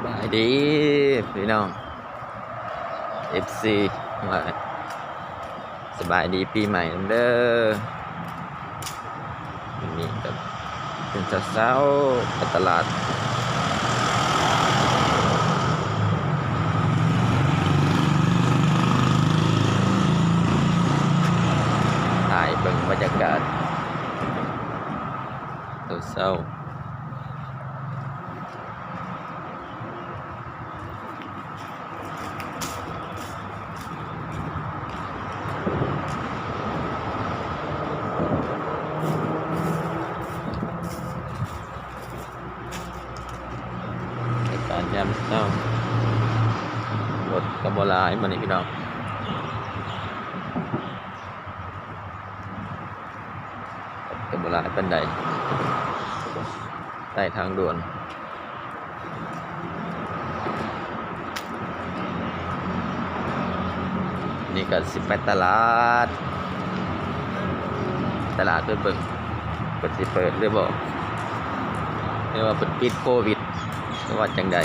ສະບາຍດີພີ່ນ້ອງ ເອັຟຊີ ວ່າສະບາຍດີປີໃໝ່ນຳເດີ. ມື້ນີ້ກໍເປັນເຊົ້າໆ ໄປຕະຫຼາດ ຖ່າຍເບິ່ງບັນຍາກາດເຊົ້າໆ. ອາກາດຍາມເຊົ້າ ລົດກໍບໍ່ຫຼາຍມື້ນີ້ພີ່ນ້ອງ. ກໍບໍ່ຫຼາຍປານໃດ ໃຕ້ທາງດ່ວນ. ນີ້ກໍຊິໄປຕະຫຼາດ ຕະຫຼາດໄປເບິ່ງ ເພິ່ນຊິເປີດຫຼືບໍ່ ຫຼືວ່າເພິ່ນປິດໂຄວິດ ຫຼືວ່າຈັ່ງໃດ.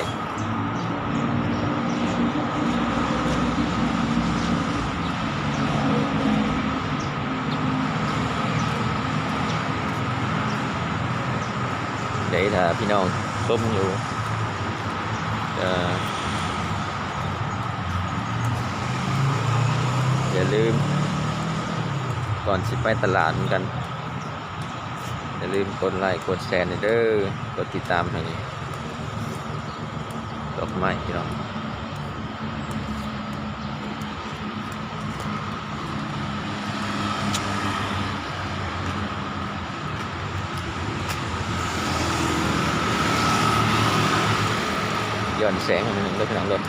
ໄດ້ຖ້າພີ່ນ້ອງຊົມຢູ່ ເອີ ຢ່າລືມ ກ່ອນຊິໄປຕະຫຼາດນຳກັນ ຢ່າລືມກົດໄລກົດແຊແດ່ເດີ ກົດຕິດຕາມໃຫ້ດອກໄມ້ພີ່ນ້ອງ. ຍ້ອນແສງໜ້ອຍໜຶ່ງເດີພີ່ນ້ອງເດີ. ຖ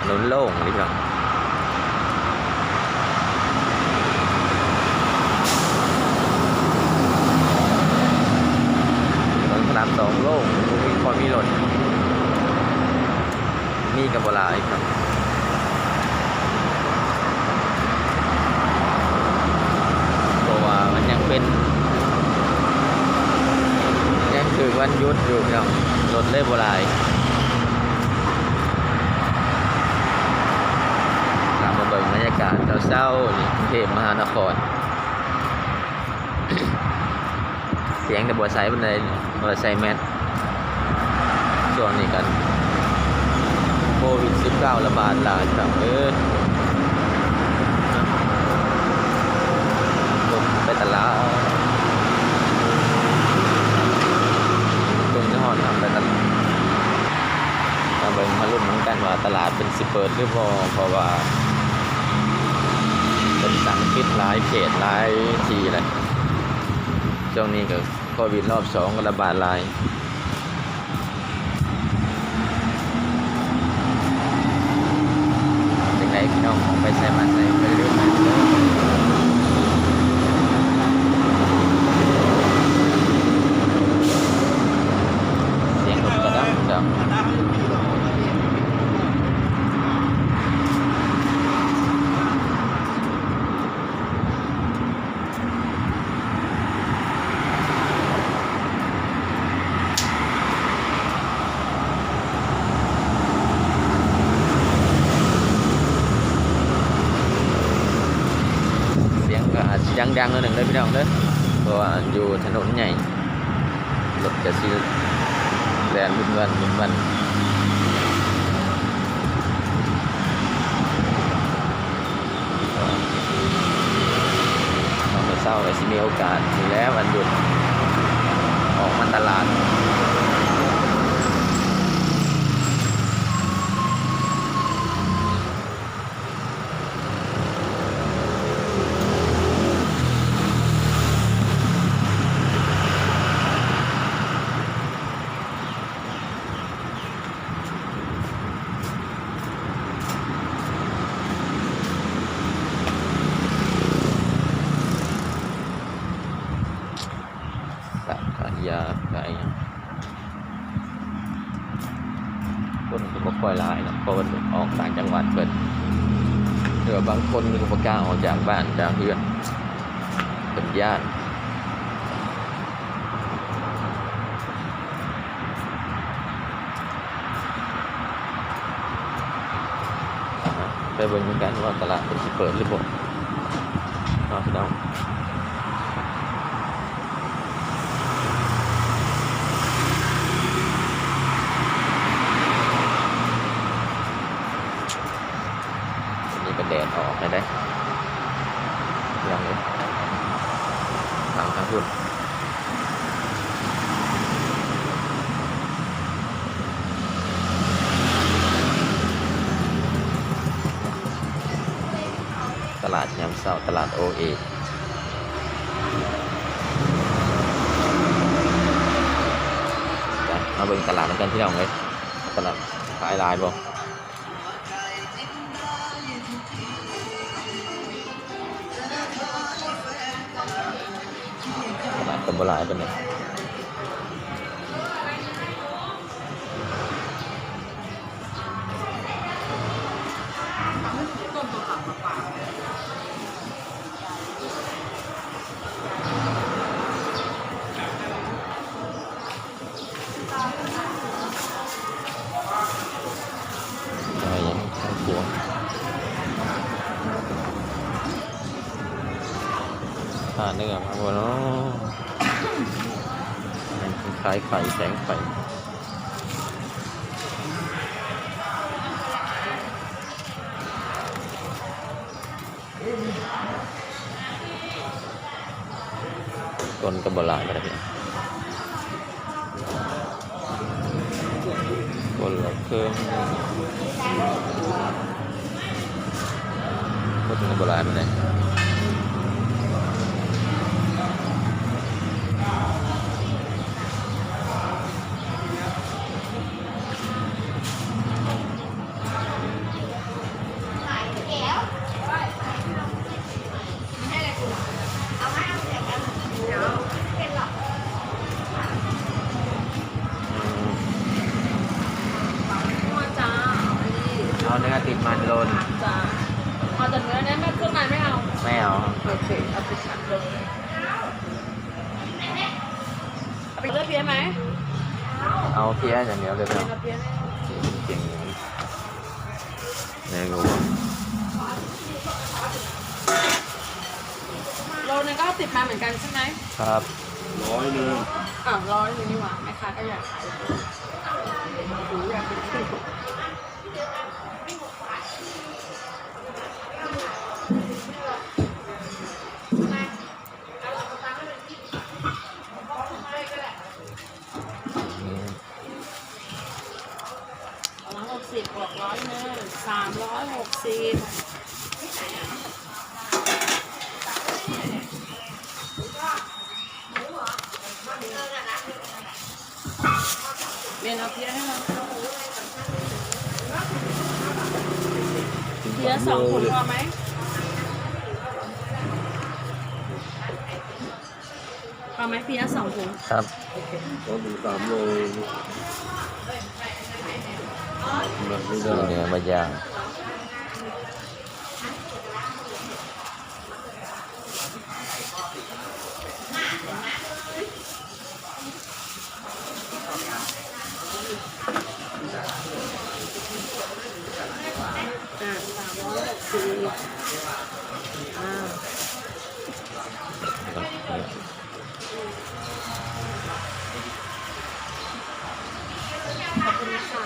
ະໜົນໂລ່ງເລີຍພີ່ນ້ອງ ຖະໜົນພະລາມສອງໂລ່ງ ບໍ່ຄ່ອຍມີລົດ ມີກໍບໍ່ຫຼາຍພີ່ນ້ອງ ເພາະວ່າມັນຍັງເປັນ ຍັງຖືກວັນຢຸດຢູ່ພີ່ນ້ອງ ລົດເລີຍບໍ່ຫຼາຍ. ເຮົາມາເບິ່ງບັນຍາກາດເຊົ້າໆ ນີ້ ກຸງເທບມະຫານະຄອນ ສຽງກໍບໍ່ໃສປານໃດ ບໍ່ໄດ້ໃສ່ແມັດ ຊ່ວງນີ້ກໍໂຄວິດສິບເກົ້າລະບາດຫຼາຍ ພີ່ນ້ອງເອີຍ. ລົດໄປຕະຫຼາດ ເບິ່ງຮອດທາງໄປຕະຫຼາດ ມາເບິ່ງມາລຸ້ນນຳກັນວ່າຕະຫຼາດເພິ່ນຊິເປີດຫຼືບໍ່ ເພາະວ່າເພິ່ນສັ່ງປິດຫຼາຍເຂດຫຼາຍທີ່ແລ້ວ ຊ່ວງນີ້ກໍໂຄວິດລອບສອງກໍລະບາດຫຼາຍ. ຈັ່ງໃດພີ່ນ້ອງ ອອກໄປໃສມາໃສ ກໍຢ່າລືມມາເດີ. ສຽງລົດກະດັງຈັງ ສຽງກໍອາດຊິດັງໆ ໜ້ອຍໜຶ່ງເດີພີ່ນ້ອງເດີ ເພາະວ່າຢູ່ຖະໜົນໃຫຍ່ ລົດກະຊິແລ່ນວຸ້ນວານວຸ້ນວານ. ຕອນເຊົ້າກໍຊິມີໂອກາດຢູ່ແລ້ວ ວັນຢຸດ ອອກມາຕະຫຼາດ. ສັງຂະຢາຂາຍຫຍັງ ຄົນກໍບໍ່ຄ່ອຍຫຼາຍເນາະ ເພາະວ່າອອກຕ່າງຈັງຫວັດເບິດ ຫຼືວ່າບາງຄົນກໍບໍ່ກ້າອອກຈາກບ້ານຈາກເຮືອນ. ເພິ່ນຢ້ານ. ໄປເບິ່ງນຳກັນວ່າຕະຫຼາດເພິ່ນຊິເປີດຫຼືບໍ່ເນາະພີ່ນ້ອງ. ອັນນີ້ກໍແດດອອກແລ້ວເດ້ ພີ່ນ້ອງເອີຍ ທາງ ທາງພຸ້ນ ຕະຫຼາດຍາມເຊົ້າ ຕະຫຼາດໂອເອ ໄປ ມາເບິ່ງຕະຫຼາດນຳກັນ ພີ່ນ້ອງເອີຍ ຕະຫຼາດຂາຍຫຼາຍບໍ່? ຕະຫຼາດກໍບໍ່ຫຼາຍປານໃດ. ຂ້າເນື້ອມາບໍ່ເນາະ? ຂາຍໄຂ່ ແສງໄຂ່. ຄົນກໍບໍ່ຫຼາຍປານໃດ ຄົນລະເຄິ່ງ ຄົນກໍບໍ່ຫຼາຍປານໃດ. ເອົາເນື້ອຕິດມັນໂລໜຶ່ງ. ເອົາແຕ່ເນື້ອໄດ້ໄໝ? ເຄື່ອງໃນໄມ່ເອົາ? ໄມ່ເອົາ. ໂອເຄ ເອົາຕິດມັນໂລໜຶ່ງ. ເອົາເລືອດເພຍໄໝ? ເອົາເພຍຢ່າງດຽວເລີຍເນາະ. ເອົາເພຍ ເກັ່ງໆ. ໂລໜຶ່ງກໍເອົາຕິດມັນເໝືອນກັນໃຊ່ໄໝ? ຄັບ ຮ້ອຍໜຶ່ງ. ອ້າວ ຮ້ອຍໜຶ່ງນີ້ຫວ່າ ແມ່ຄ້າກໍຢາກຂາຍ. ຮ້ອຍຫົກສິບບວກຮ້ອຍໜຶ່ງ ສາມຮ້ອຍຫົກສິບ. ເປັນເອົາເພຍໃຫ້ເຮົາ ເພຍສອງຖົງພໍໄໝ? ພໍໄໝ ເພຍສອງຖົງ? ຄັບ ໂອເຄ ຂໍເປັນສາມໂລ ມັນໄດ້ ຊື້ເນື້ອມາຢ່າງ. ອ່າ ສາມຮ້ອຍຫົກສິບ ອ່າ ຂອບຄຸນນະຄະ.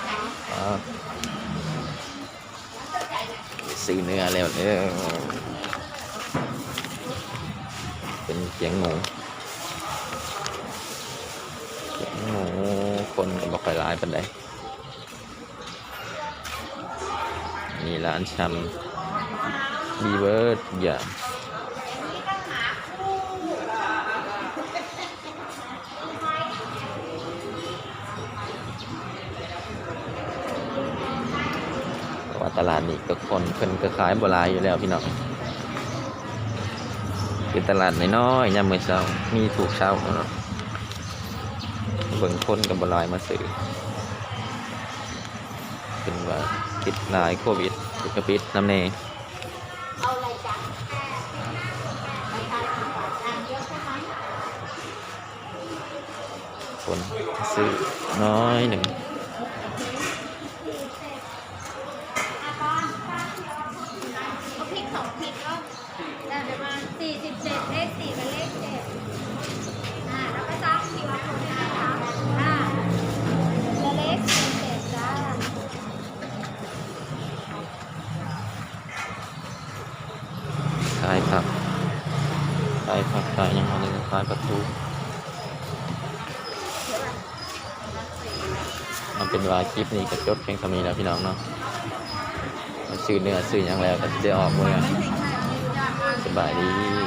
ຊື້ເນື້ອແລ້ວເດີ ເປັນກຽງໝູ ກຽງໝູ ຄົນກໍບໍ່ຄ່ອຍຫຼາຍປານໃດ. ມີຮ້ານຊຳ ມີເບິດທຸກຢ່າງ. ເພາະວ່າຕະຫຼາດນີ້ກໍຄົນເພິ່ນກໍຂາຍບໍ່ຫຼາຍຢູ່ແລ້ວພີ່ນ້ອງ, ເປັນຕະຫຼາດນ້ອຍໆ ຍາມມື້ເຊົ້າ ມີທຸກເຊົ້າເນາະ. ເບິ່ງຄົນກໍບໍ່ຫຼາຍມາຊື້ ເພິ່ນວ່າຕິດຫຼາຍໂຄວິດ ເພິ່ນກໍປິດນຳແດ່. ຄົນຊື້ນ້ອຍໜຶ່ງ. ສີ່ສິບເຈັດ ເລກສີ່ ເປັນເລກເຈັດ ອ່າ ແລ້ວກໍສ້າງຄິວອາໂຄດ ນະຄະ ອ່າ ເປັນເລກເຈັດ ຈ້າ. ຂາຍຜັກ ຂາຍຜັກ ຂາຍຫຍັງ ອັນນີ້ຂາຍປາທູ. ເອົາເປັນວ່າຄລິບນີ້ກໍຈົບພຽງສ່ຳນີ້ແລ້ວພີ່ນ້ອງເນາະ. ຊື້ເນື້ອຊື້ຫຍັງແລ້ວກໍຊິໄດ້ອອກເມືອ. ສະບາຍດີ.